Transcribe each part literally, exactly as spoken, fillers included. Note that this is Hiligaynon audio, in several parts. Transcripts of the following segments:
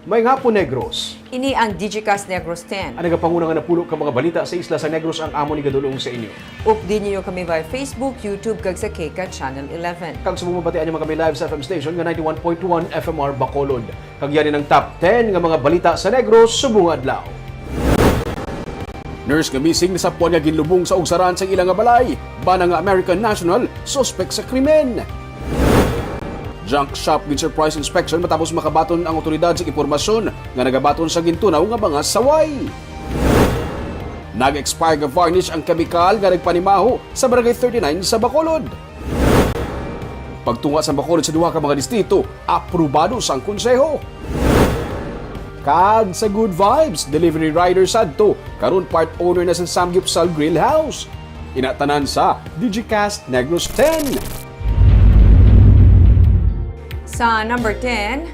Maayong hapon, Negros. Ini ang Digicast Negros ten. Ang nagapanguna nga napulo ka mga balita sa isla sa Negros ang amon igadul-ong sa inyo. Updi ninyo kami via Facebook, YouTube, kag sa KCAT Channel eleven. Kag subong mabatian nyo man kami live sa F M station nga ninety-one point one F M R Bacolod. Kag yari ang top ten nga mga balita sa Negros subong adlaw. Nurse nga missing nasapuan nga ginlubong sa ugsaran sang ila nga balay. Bana nga American national, suspek sa krimen. Junk shop gin surprise inspection matapos makabaton ang otoridad sa impormasyon nga nagabaton sa gintunaw nga mga saway. Nag-expire nga varnish ang kemikal nga nagpanimaho sa Barangay thirty-nine sa Bacolod. Pagtunga sa Bacolod sa duha ka mga distrito, aprobado sang konseho. Kag sa Good Vibes, delivery rider sadto, karon part owner na sa Samgyupsal Grill House. Ina tanan sa Digicast Negros ten. Sa number ten,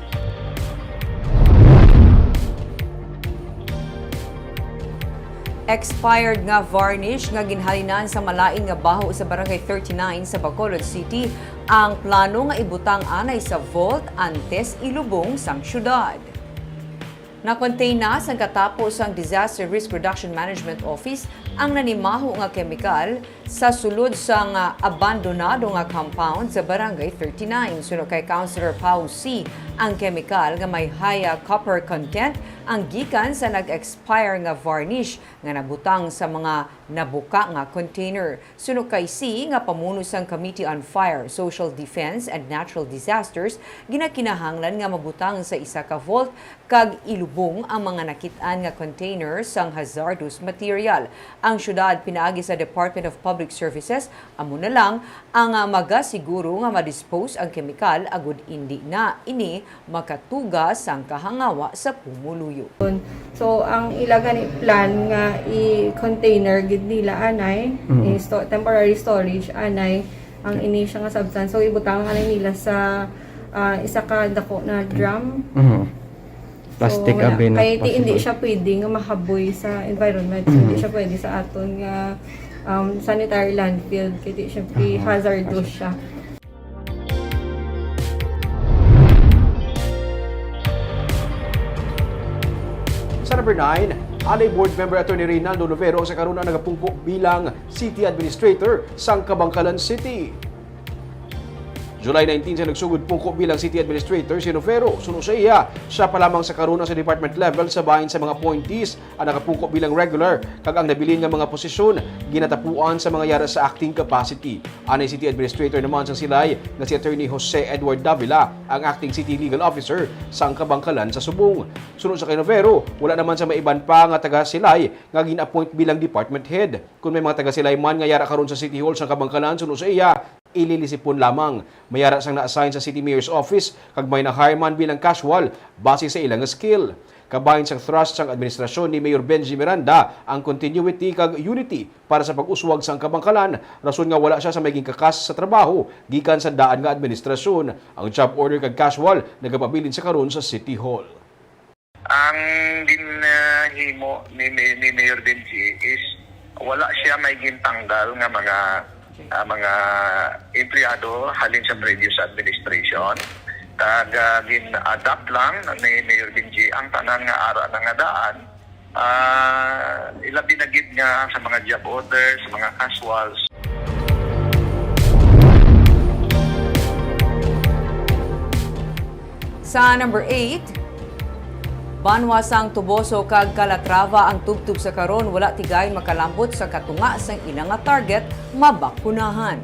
expired nga varnish nga ginhalinan sa malain nga baho sa Barangay thirty-nine sa Bacolod City ang plano nga ibutang anay sa vault antes ilubong sang syudad. Na-contain na sang katapo sang Disaster Risk Reduction Management Office ang nanimaho nga kemikal sa sulod sang, ah, abandonado nga compound sa Barangay thirty-nine. Suno kay Councilor Pau C, ang kemikal nga may high, ah, copper content ang gikan sa nag-expire nga varnish nga nabutang sa mga nabuka nga container. Suno kay C nga pamuno sang Committee on Fire, Social Defense, and Natural Disasters, ginakinahanglan nga mabutang sa isa ka vault kag ilubong ang mga nakit-an nga container sang hazardous material. Ang syudad pinaagi sa Department of Public Services amo na lang ang, ah, magasiguro nga ma-dispose ang kemikal agud indi na ini makatuga sang kahangawa sa pumuluyo. So, ang ila gani plan nga i-container gid nila anay, Mhm. i-sto-, temporary storage anay ang ini siya nga substance. So, ibutang anay nila sa, ah, isa ka dako na drum. Mhm. Plastic So, wala. Abi na Kay di, hindi possible. Siya pwede nga mahaboy sa environment. So, hindi Mhm. Siya pwede sa aton nga, um, sanitary landfill. Kay di, syempre, Aha. Hazardous Hazard. Siya. Sa number nine, Alay Board Member Attorney Reynaldo Lovero ang sa karon ang nagapungko bilang City Administrator sang Kabankalan City. July nineteen sa nagsugod pungko bilang City Administrator si Lovero. Suno sa iya, siya pa lamang sa karon ang sa department level sa bahin sa mga appointees ang nakapungko bilang regular, kag ang nabilin nga mga posisyon ginatapuan sa mga yara sa acting capacity. Anay City Administrator naman sang Silay nga si Attorney Jose Edward Davila ang acting City Legal Officer sang Kabankalan sa Subong. Suno sa kay Novero, wala naman sa may iban pa nga taga Silay nga gin-appoint bilang department head. Kon may mga taga Silay man nga yara karon sa City Hall sang Kabankalan, suno sa iya, ililisipon lamang. May ara sang na-assign sa City Mayor's Office kag may na-hire man bilang casual base sa ila nga skill. Kabahin sang thrust sang administrasyon ni Mayor Benji Miranda ang continuity kag unity para sa pag-uswag sang Kabangkalan, rason nga wala sia sa may ginkakas sa trabaho gikan sa daan nga administrasyon. Ang job order kag casual nagapabilin sa karon sa City Hall. Ang ginahimo ni, ni, ni Mayor Benji is wala siya may gintanggal nga mga, ah, mga empleyado halin sa previous administration. Kag, ah, gin-adapt lang ni Mayor Benji ang tanan nga ara na nga daan, ah, ilabi na gid nga sa mga job orders, sa mga casuals. Sa number eight, banwa sang Toboso kag Calatrava ang tubtob sa karon wala ti gayon makalambot sa katunga sang ila nga target mabakunahan.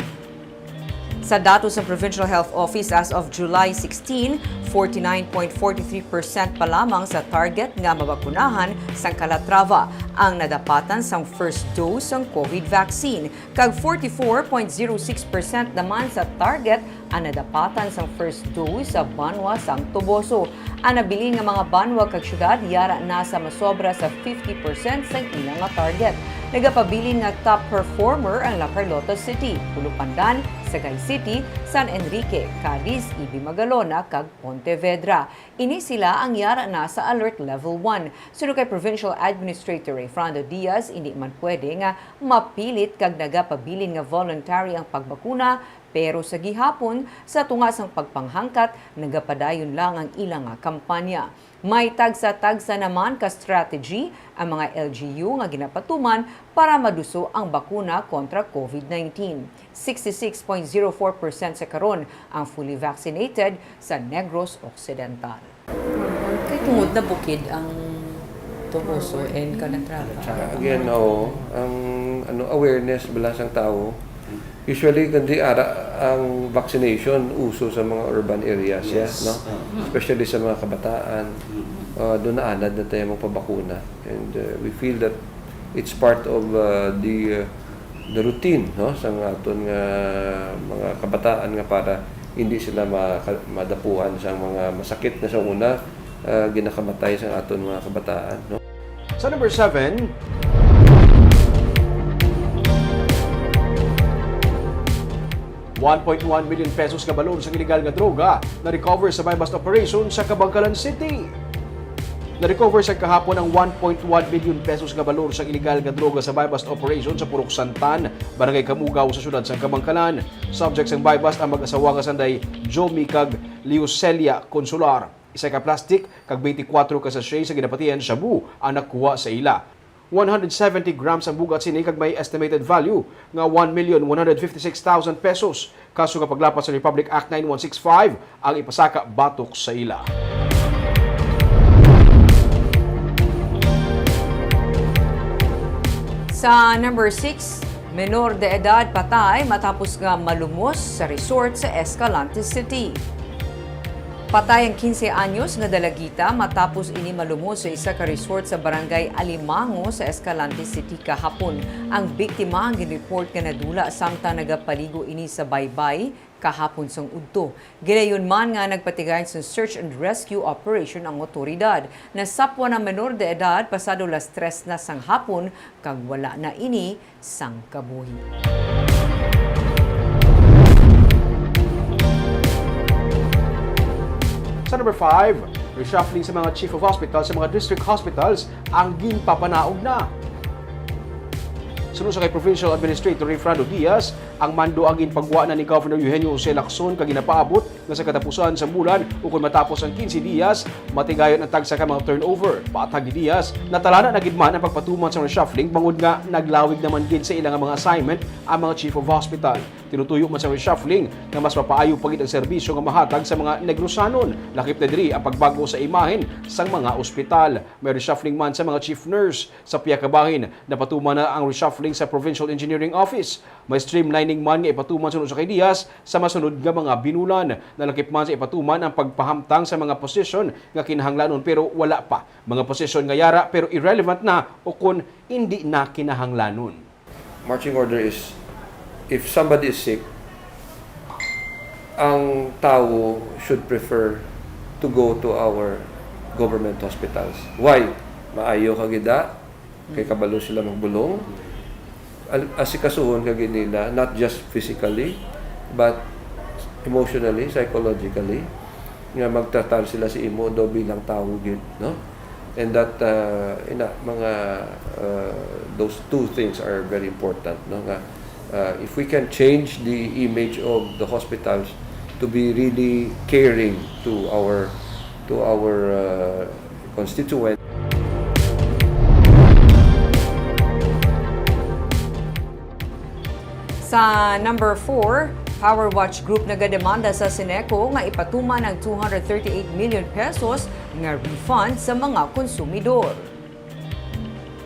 Sa datos sang Provincial Health Office, as of July sixteen, forty-nine point forty-three percent pa lamang sa target nga mabakunahan sang Calatrava ang nadapatan sang first dose sang COVID vaccine, kag forty-four point zero six percent naman sa target ang nadapatan sang first dose sa banwa sang Toboso. Ang nabilin nga mga banwa kag syudad yara na sa masobra sa fifty percent sang ila nga target. Nagapabilin nga top performer ang La Carlota City, Ulupandan, Sagay City, San Enrique, Cadiz, Ibis, Magalona, kag Pontevedra. Ini sila ang yara na sa Alert Level one. Suno kay Provincial Administrator Rayfrando Diaz, indi man pwede nga mapilit kag nagapabilin nga voluntary ang pagbakuna, pero sa gihapon, sa tunga sang pagpanghangkat, nagapadayon lang ang ila nga kampanya. May tagsa-tagsa naman ka strategy ang mga L G U nga ginapatuman para maduso ang bakuna kontra COVID nineteen. Sixty-six point zero four percent sa karon ang fully vaccinated sa Negros Occidental. Kay tungod na bukid ang Toboso and Calatrava. Again, oo, ang, ano, awareness bala sang tao. Usually, kundi ara ang vaccination uso sa mga urban areas, yes, no? Especially sa mga kabataan. Ah, doon naanad na tayo magpabakuna. And, uh, we feel that it's part of, uh, the, uh, the routine, no, sa nga aton nga mga kabataan nga para hindi sila maka-, madapuhan sa mga masakit nga sa una, uh, ginakamatay sa aton mga kabataan, no? Sa number seven, one point one million pesos nga balor sang iligal nga droga na-recover sa buy-bust operation sa Kabankalan City. Na-recover sa kahapon ang one point one million pesos nga balor sang iligal nga droga sa buy-bust operation sa Purok Santan, Barangay Kamugaw, sa siyudad sang Kabankalan. Subject sang buy-bust ang mag-asawa nga sanday Jomi kag Liucelia Consular. Isa ka plastic kag twenty-four ka sachet sa ginapatihan shabu ang nakuha sa ila. One hundred seventy grams ang bug-at sini kag may estimated value nga one million one hundred fifty-six thousand pesos. Kaso nga paglapat sa Republic Act nine one six five ang ipasaka batok sa ila. Sa number six, menor de edad patay matapos nga malumos sa resort sa Escalante City. Patay ang quince anyos nga dalagita matapos ini malumos sa isa ka resort sa Barangay Alimango sa Escalante City kahapon. Ang biktima ang gin-report nga nadula samtang nagapaligo ini sa baybay kahapon sang udto. Gilayon man nga nagpatigay sa search and rescue operation ang otoridad. Nasapwan ang menor de edad pasado las tres na sang hapon kag wala na ini sang kabuhi. Sa number five, reshuffling sa mga chief of hospital sa mga district hospitals ang ginpapanaog na. Suno sa kay Provincial Administrator Rayfrando Diaz, ang mando ang ginpagwa na ni Governor Eugenio Jose Lacson kag ginapaabot nga sa katapusan sa bulan ukon matapos ang quince dias, matigayon ang tagsa ka mga turnover. Patag ni Diaz, natalana na gid man ang pagpatuman sa reshuffling bangod nga naglawig naman gid sa ila nga mga assignment ang mga chief of hospital. Tinutuyo man sa reshuffling nga mas mapaayo pa gid ang serbisyo nga mahatag sa mga Negrosanon. Lakip na diri ang pagbago sa imahen sang mga ospital. May reshuffling man sa mga chief nurse. Sa pihak ka bahin, napatuman na ang reshuffling sa Provincial Engineering Office. May streamlining man nga ipatuman suno sa kay Diaz sa masunod nga mga binulan. Nalakip man sa ipatuman ang pagpahamtang sa mga posisyon nga kinahanglanon pero wala pa. Mga posisyon nga yara pero irrelevant na o kon indi na kinahanglanon. Marching order is, if somebody is sick, ang tawo should prefer to go to our government hospitals. Why? Maayo ka gid, ah. Kay kabalo sila magbulong. Al-, asikasuhon ka gid nila, not just physically, but emotionally, psychologically, nga magtratar sila sa imo daw bilang tawo gid, no? And that, uh, ina, mga, uh, those two things are very important, no? Nga, uh, if we can change the image of the hospitals to be really caring to our, to our, uh, constituent. Sa number four, Power Watch Group nagademanda sa Syneco nga ipatuman ang two hundred thirty-eight million pesos nga refund sa mga konsumidor.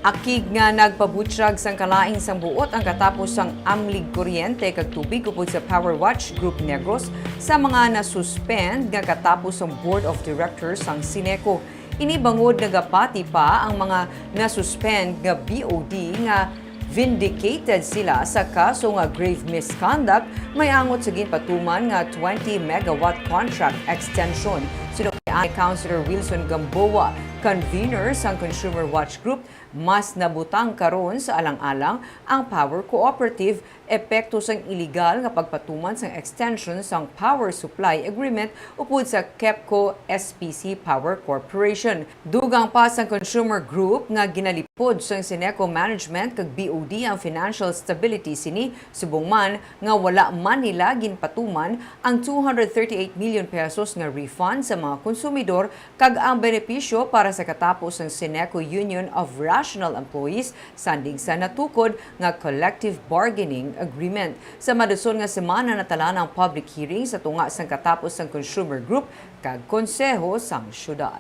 Akig nga nagpabutyag sang kalain sang buot ang katapos sang amlig kuryente kag tubig upod sa Power Watch Group Negros sa mga nasuspend nga katapos sang Board of Directors sang Syneco. Ini bangod nagapati pa ang mga nasuspend nga B O D nga vindicated sila sa kaso nga grave misconduct may angot sa ginpatuman nga twenty megawatt contract extension. Suno kay Councilor Wilson Gamboa, convener sang Consumer Watch Group, Mas nabutang karon sa alang-alang ang power cooperative epekto sang iligal nga pagpatuman sang extension sang power supply agreement upod sa KEPCO S P C Power Corporation. Dugang pa sang Consumer Group nga ginalipod sang Ceneco Management kag B O D ang financial stability sini, subong man nga wala man nila ginpatuman ang two hundred thirty-eight million pesos nga refund sa mga konsumidor kag ang benepisyo para sa katapos sang Ceneco Union of Rational Employees sanding sa natukod nga collective bargaining agreement. Sa maduson nga semana, natalaan ang public hearing sa tunga sang katapos sang Consumer Group kag Konseho sang Syudad.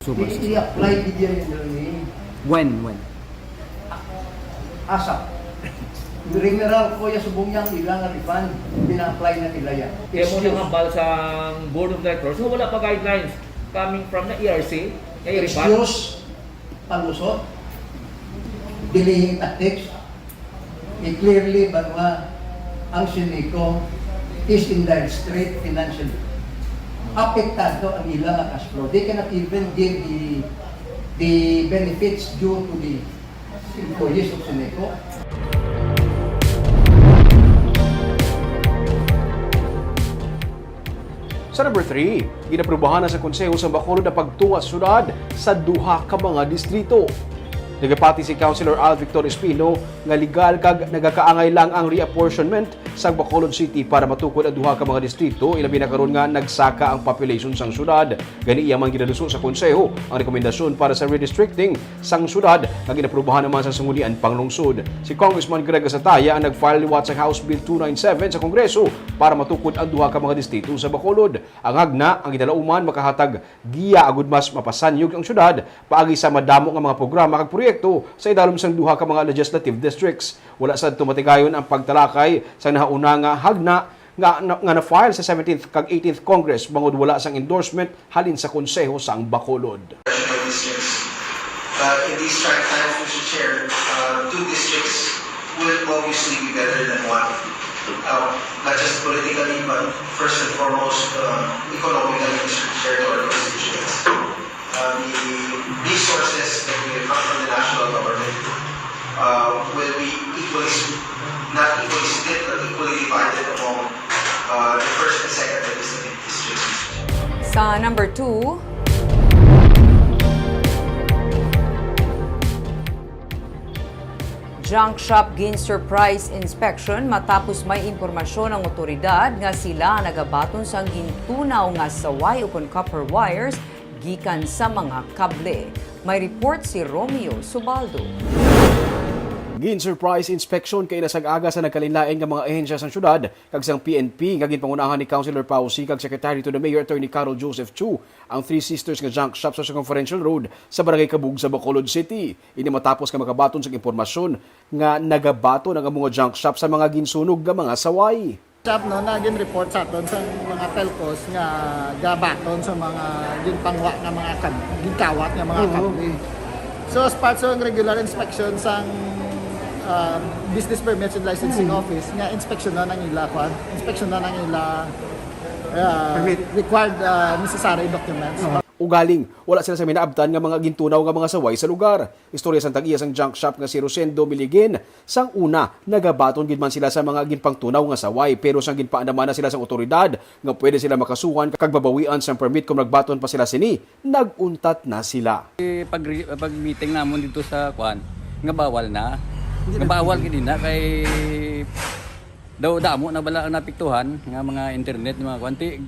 So, i-apply gid yan in their name. When? When? Asa? General ko ya subong yang ila nga refund, pina-apply na nila yan. Kaya mo Excuse. Nangabal sa Board of Directors, so wala pa guidelines coming from the E R C, kaya refund. Excuse, palusot, delaying tactics. It clearly, banwa, ang Ceneco is in dire strait financially. Apektado ang ila nga cash flow. They cannot even give the, the benefits due to the employees of Ceneco. Sa number three, ginaprubahan na sa Konseho sa Bacolod ang pagtunga sa syudad sa duha ka mga distrito. Nagapati si Councilor Al Victor Espino nga legal kag nagakaangay lang ang reapportionment sa Bacolod City para matukod ang duha ka mga distrito, ilabi na karon nga nagsaka ang population sang syudad. Gani, iya man ginaduso sa Konseho ang rekomendasyon para sa redistricting sang syudad nga ginaprubahan naman sa Sangguniang Panglungsod. Si Congressman Greg Gasataya ang nag-file liwat sa House Bill two nine seven sa Kongreso para matukod ang duha ka mga distrito sa Bacolod. Ang hagna, ang ginalauman, makahatag giya agud mas mapasanyog ang syudad paagi sa madamo nga mga programa kag proyekto sa idalom sang duha ka mga legislative districts. Wala sadto matigayon ang pagtalakay sa nahauna nga hagna nga, nga na-file sa seventeenth kag eighteenth Congress bangod wala sang endorsement halin sa Konseho sang Bacolod. But in these trying times, Mister Chair, uh, two districts will obviously be better than one. Uh, not just politically, but first and foremost, uh, economically, Mister Chair, to our constituents. Uh, the resources that will come from the national government, uh, will be equally, s-, not equally split, but equally divided among, uh, the first and second legislative districts. Sa number two, junk shop gin-surprise inspection matapos may impormasyon ang otoridad nga sila nagabaton sang gintunaw nga saway ukon copper wires gikan sa mga kable. May report si Romeo Subaldo. Gin-surprise inspection kaina sang aga sa nagkalainlain nga mga ahensya sang syudad kag sang P N P nga ginpangunahan ni Councilor Pao Sy kag Secretary to the Mayor Attorney Carol Joseph Chu ang Three Sisters nga junk shop sa Circumferential Road sa Barangay Cabug sa Bacolod City. Ini matapos nga makabaton sang impormasyon nga nagabaton ang amo nga junk shop sa mga ginsunog nga mga saway. Sab, no, na gin-report sa aton sa mga telcos nga gabaton sa mga ginpangwa nga mga kab-, ginkawat nga mga Oo. kable. So, as part sa regular inspection sang, ah, Business Permits and Licensing Mm. Office, nga inspeksyonan ang ila, kwan, inspeksyonan ang ila, ah, Permit. required, ah, necessary documents. Oo. Ugaling, wala sila sa minaabtan nga mga gintunaw nga mga saway sa lugar. Istorya sang tag-iya sang junk shop nga si Rosendo Miligin, sang una, nagabaton gid man sila sa mga ginpangtunaw nga saway, pero sang ginpaandaman na sila sang otoridad nga pwede sila makasuhan kag mabawian sang permit kung nagbaton pa sila sini, nag-untat na sila. Eh, pag, pag meeting namon dito sa kwan, nga bawal na. Hindi Nga na bawal pwede. Gid na kay daw damo na bala ang napiktuhan nga mga internet, mga kwan. Ti,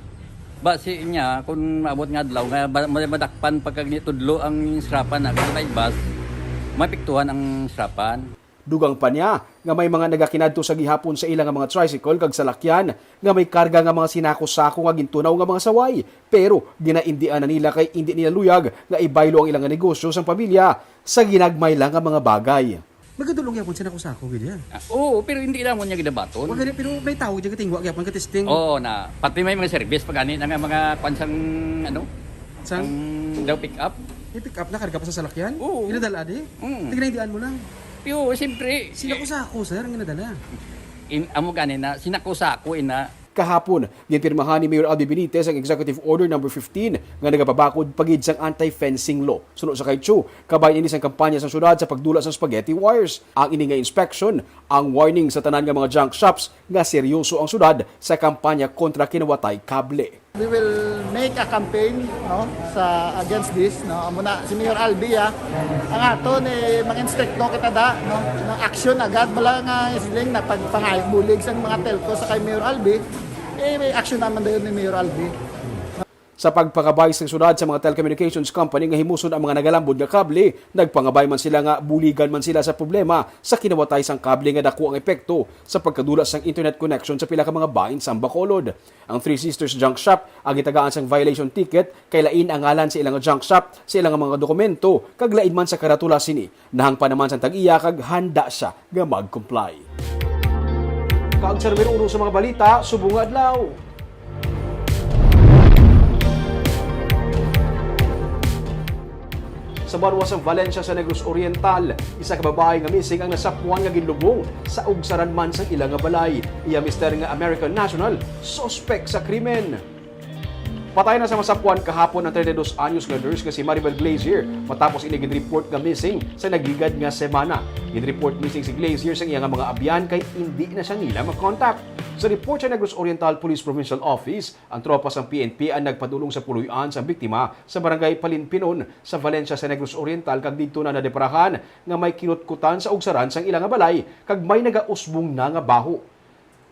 basi niya, kung maabot nga adlaw, nga ba-, ma-, madakpan pagkag ni tudlo ang srapan na, kung may bus, mapiktuhan ang srapan. Dugang pa niya nga may mga nagakinadto sa gihapon sa ila nga mga tricycle kag salakyan nga may karga nga mga sinako-sako nga gintunaw nga mga saway, pero ginaindian na nila kay indi nila luyag nga ibaylo ang ila nga negosyo sang pamilya sa ginagmay lang nga mga bagay. Nagadulong gyapon sinako-sako gid yan. Ah, oo, pero hindi namon niya ginabaton. Wa gani, pero may tawo dyan katingwa gyapon, katesting. Oo, na pati may mga service pag ani na nga mga kwan sang, ano, Sang? Sang daw pick up. May pick up na, karga pa sa salakyan? Oo. Ginadala di? Mm. Tignaindian mo lang. Yo, siyempre. Sinako-sako, sir, ang ginadala. In, amo gani na, sinako-sako ina, Kahapon, ginpirmahan ni Mayor Albi Benitez ang Executive Order Number fifteen nga nagapabakod pa gid sang anti-fencing law. Suno sa kay Chu, kabahin ini sang kampanya sang syudad sa pagdula sang spaghetti wires. Ang ini nga inspection, ang warning sa tanan nga mga junk shops nga seryoso ang syudad sa kampanya kontra kinawatay kable. We will make a campaign, no, sa, against this, no. Amo na si Mayor Albi, ah. Ang aton, eh, mga instricto kita da, no, ng action agad, wala nga siling na pagpangayog bulig sa mga telco sa kay Mayor Albi, eh, may action naman dayon ni Mayor Albi. Sa pagpangabay sang syudad sa mga telecommunications company nga himuson ang mga nagalambod nga kable, nagpangabay man sila nga buligan man sila sa problema sa kinawatay sang kable nga daku ang epekto sa pagkadula sang internet connection sa pila ka mga bahin sa Bacolod. Ang Three Sisters Junk Shop ang gitagaan sang violation ticket kay lain ang ngalan sa ilang junk shop sa ilang mga dokumento kag lain man sa karatula sini. Nahangpan naman sang tag-iya kag handa sia nga mag-comply. Kag sa numero uno sa mga balita subong nga adlaw. Sa banwa sang Valencia sa Negros Oriental, isa ka babayi nga missing ang nasapwan nga ginlubong sa ugsaran man sang ila nga balay. Iya mister nga American national, suspek sa krimen. Patay na sa masapwan kahapon ang treinta y dos anyos nga nurse nga si Maribel Glazier matapos ini gin-report nga missing sa nagligad nga semana. Gin-report missing si Glazier sang iya nga mga abyan kay indi na siya nila ma-contact. Sa report sa Negros Oriental Police Provincial Office, ang tropa sang P N P ang nagpadulong sa puloy-an sang biktima sa barangay Palinpinon sa Valencia sa Negros Oriental kag didto na nadeparahan nga may kinutkutan sa ugsaran sang ila nga balay kag may nagausbong na nga baho.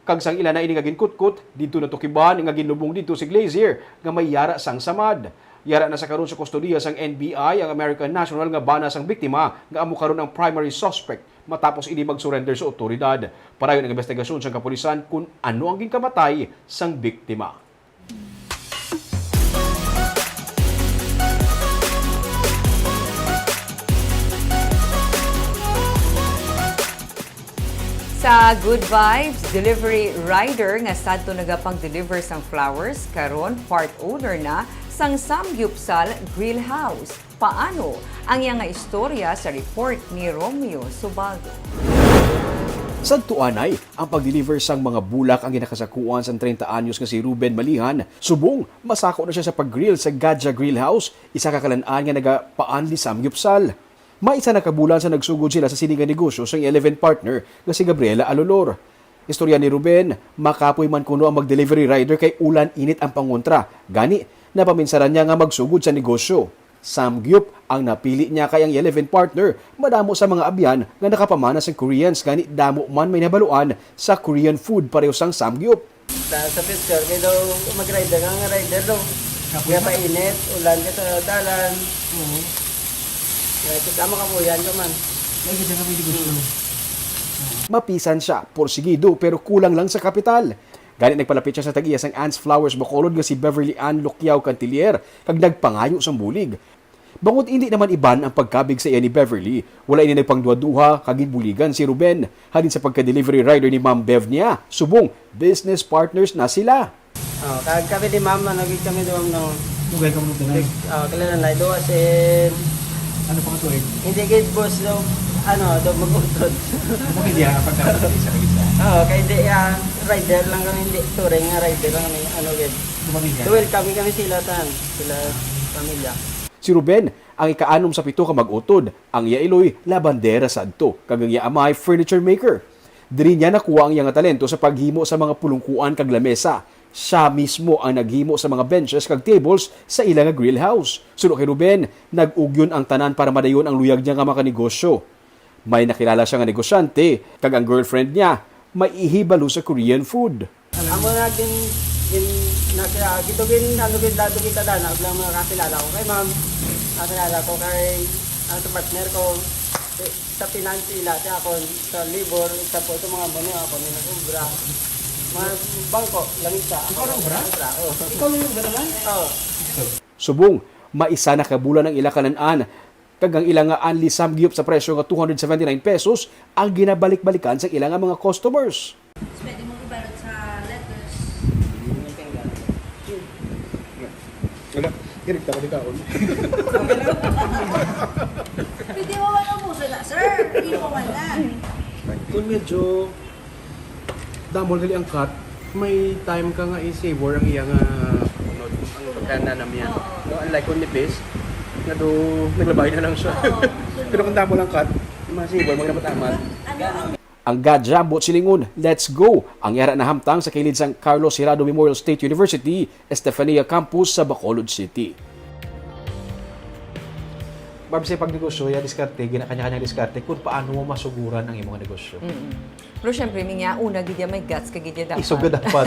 Kag sang ila na ini nga ginkutkot, didto natukiban nga ginlubong didto si Glazier nga may yara sang samad. Yara na sa karon sa kustodiya sang N B I ang American national nga bana sang biktima nga amo karon ang primary suspect matapos ini mag-surrender sa otoridad. Padayon ang investigasyon sang kapulisan kon ano ang ginkamatay sang biktima. Sa Good Vibes, delivery rider nga sadto nagapang-deliver sang flowers, karon part owner na sang Samgyupsal Grill House. Paano? Ang iya nga istorya sa report ni Romeo Subaldo. Sadto anay, ang pag-deliver sang mga bulak ang ginakasakuan sang treinta anyos nga si Ruben Malihan. Subong, masako na sia sa pag-grill sa Gadja Grill House, isa ka kalan-an nga nagapaanli samgyupsal. May isa na ka bulan sa nagsugod sila sa sini nga negosyo sang eleven partner nga si Gabriela Alolor. Istorya ni Ruben, makapoy man kuno ang mag-delivery rider kay ulan-init ang pangontra. Gani, napaminsaran niya nga magsugod sa negosyo. Samgyup ang napili niya kay ang eleven partner madamo sa mga abyan nga nakapamana sang Koreans, gani damo man may nabaluan sa Korean food pareho sang samgyup. Sa, sa picture, kay daw mag-rider ka, nga rider daw. Kapoy. Kaya na. Painit, ulan ka sa dalan. Oo. Kaya kita makapuyan ka man. May kita ka may negosyo. Hmm. Mapisan siya, porsigido, pero kulang lang sa kapital. Gani nagpalapit siya sa tag-iya sang Ann's Flowers Bacolod nga si Beverly Ann Luquiao Cantilier kag nagpangayo sang bulig. Bangod indi naman iban ang pagkabig sa iya ni Beverly, wala ini nagpangduha-duha kag ginbuligan si Ruben halin sa pagka-delivery rider ni Ma'am Bev niya, subong business partners na sila. Oh, kag kami ni Ma'am, ano gid kami doon, no? Dugay kamo nagdala? Big, oh, kilala na, duwa sin Ano pa ka tuig? Hindi gid, boss, do, ano, do mag-utod. Pamilya, pagka isa ka isa. Oo, kay di, ah, rider lang kami, hindi, turing nga rider lang kami, ano gid. Pamilya? Duwel kami, kami sila, tan, sila, pamilya. Si Ruben, ang ikaanom sa pito ka mag-utod, ang iya iloy, labandera sadto, kag ang iya amay, furniture maker. Diri niya nakuha ang iya nga talento sa paghimo sa mga pulungkuan kag lamesa. Siya mismo ang naghimo sa mga benches kag tables sa ila nga grill house. Suno kay Ruben, nag-ugyon ang tanan para madayon ang luyag niya nga makanegosyo. May nakilala siya nga negosyante, kag ang girlfriend niya may ihibalo sa Korean food. Amo na gin, gin, nakila-, gito gin, ano, gin, dado kita dana, lang mga kakilala ko kay ma'am, kakilala ko kay, ano, sa partner ko, eh, sa finance ila, sa akon, sa labor, sa po, sa mga money, ako ni nag-obra. Mga bangko, langita. Ikaw nag-obra? Obra, oo. Ikaw nag-obra naman? Oo. Subong, may isa na ka bulan ang ila kalan-an, kag ang ila nga anli samgyup sa presyo nga two hundred seventy-nine pesos ang ginabalik-balikan sa ila nga mga customers. Pwede mo ibalot sa lettuce. Wala. Direkta ka ni kaon. Pwede mo man ubusan na, sir. Hindi mo man na. Kung medyo damol gali ang cut, May time ka nga i-savor ang iya nga, ano, ang pagkana na miya. No, unlike kung nipis, nga do naglabay na lang siya. Pero kung damo lang cut, ma-savor mo na matamat. Ang Gadya, buot silingon, let's go! Ang yara nahamtang sa kilid sang Carlos Hirado Memorial State University, Estefania Campus sa Bacolod City. Barb, sa pagnegosyo, ya diskarte, gina-, kanya-kanya diskarte kung paano mo masuguran ang imong negosyo. Pero syempre, minya, una gid ya may guts ka gid ya dapat. Isog na dapat.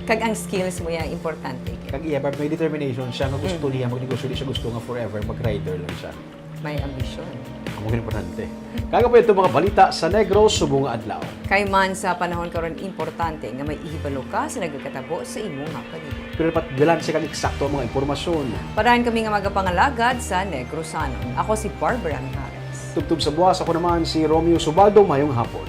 Kag ang skills mo ya importante gid. Kag iya, Barb, may determination siya nga gusto niya magnegosyo, di siya gusto nga forever mag-rider lang siya. May ambisyon. Amo gid importante. Kag amo ito mga balita sa Negros subong nga adlaw. Kay man sa panahon karon, importante nga may ihibalo ka sa nagakatabo sa imong palibot. Pero dapat balanse kag eksakto ang mga impormasyon. Parahan kami nga magapangalagad sa Negrosanon. Ako si Barbara Mijares. Tubtob sa buwas, ako naman si Romeo Subaldo. Mayong hapon.